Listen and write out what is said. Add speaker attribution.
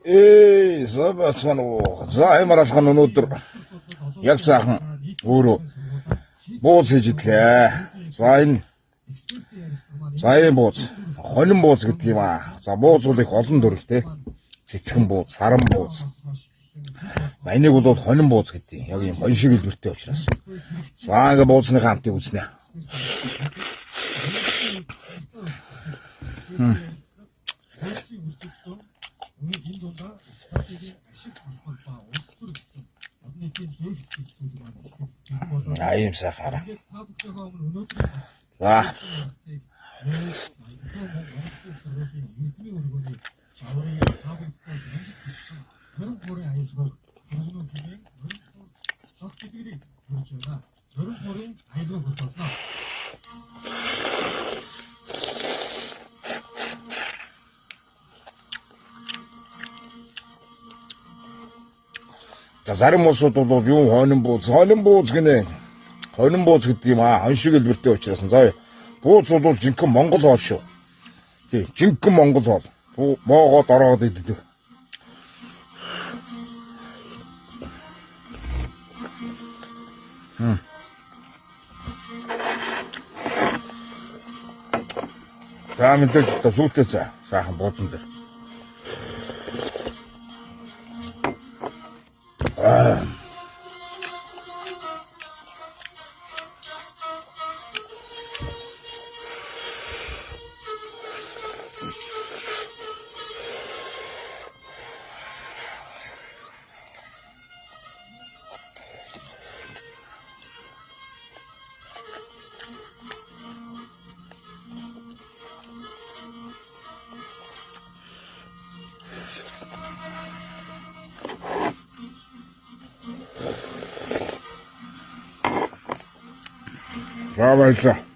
Speaker 1: Эй, за бацхан уу. За хаймар алхан өнөөдөр яг сайхан өөрөө бууз хийж идлээ. За энэ за ийм бууз. Хонин бууз гэдэг юм аа. За бууз бол их олон төрөлтэй. Цэцгэн бууз, саран бууз. За энийг бол хонин бууз гэдэг. Яг ийм хонь шиг хэлбэртэй учраас. За ингээ буузныхаа амтыг үзнэ. А ийм сайхан хараа. За. За зарим улсууд бол юу хонин бууз, хонин бууз гинэ. Хонин бууз гэдэг юм аа, хон шиг хэлбэртэй учраас. За бууз бол жинхэнэ Монгол хоол шүү. Тий, жинхэнэ Монгол хоол. Боогоод ороод иддэг. За мэдээж одоо сүйтэй цай. Сайхан буузан дээр. За баярлалаа.